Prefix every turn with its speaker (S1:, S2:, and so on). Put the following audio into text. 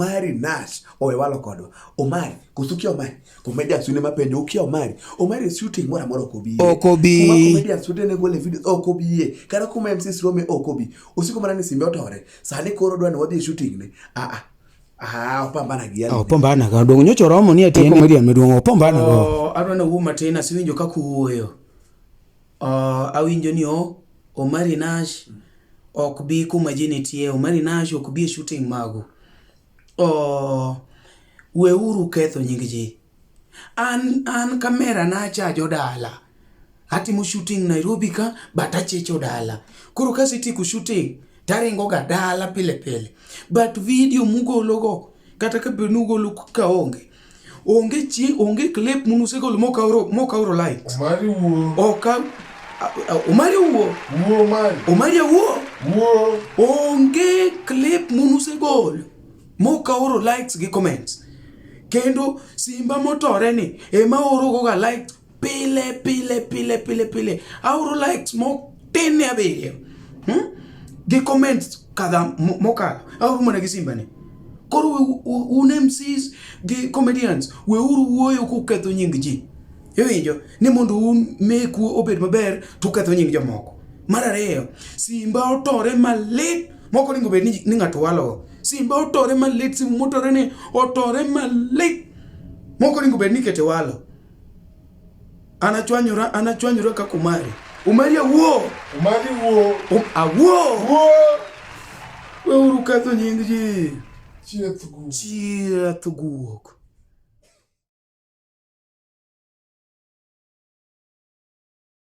S1: Omari Nash owe walo kodwa. Omari, koso ukia Omari? Comedians une mapenjo ukia Omari. Omari shooting moro amora ok obiye.
S2: Ok obi.
S1: Kuma comedians wete ne gole video ok obiye. Kata kuma MCs rome ok obi. Osiko mana ni simbe otore. Sani koro dwa ni wadhi e shooting ne. Ah ah. Ah, opambana gi
S2: Oh, Opombana go. Dong nyocha oromo ni atiende comedian maduong' opombana go.
S3: Oh, adwa ni awuo matin asewinjo kaka uwuoyo. Oh, awinjo ni o Omari Nash ok bi kuma ji nitie, Omari Nash ok bi e shooting magu. Oh, weuru ketho nying ji. An an kamera na achajo dala. Atimo shooting Nairobi ka but achecho dala. Koro kasetieko shooting taringo ga dala pile pile. But video mugolo go kata ka bed ni ugolo kaonge onge chi onge clip munusegolo mokaoro mokaoro likes.
S4: Omari wuo.
S3: Oka Omari wuo.
S4: Wuo Omari.
S3: Omari wuo.
S4: Wuo.
S3: Onge clip munusegolo mokaoro likes gi comments. Kendo simba motore ni ema oro goga likes pile pile pile pile pile. Aoro likes motin ne abiriyo. Gi comments kadha mokalo. Aoro mana gi simba ni. Koro un MCs gi comedians weuru wuoyo kuketho nying ji. Iwinjo ni mondo un meku obed maber to uketho nying jomoko. Mar ariyo, simba otore malit mok onego bed ni ng'ato walogo. Simba otore malit, simu motore ni otore malit mok onego bed ni ikete walo. An achwanyora, an achwanyora kaka Omari. Omari awuo.
S4: Omari wuo.
S3: Awuo.
S4: Wuo.
S3: Weuru ketho nying ji.
S4: Chieth guok.
S3: Chieth guok.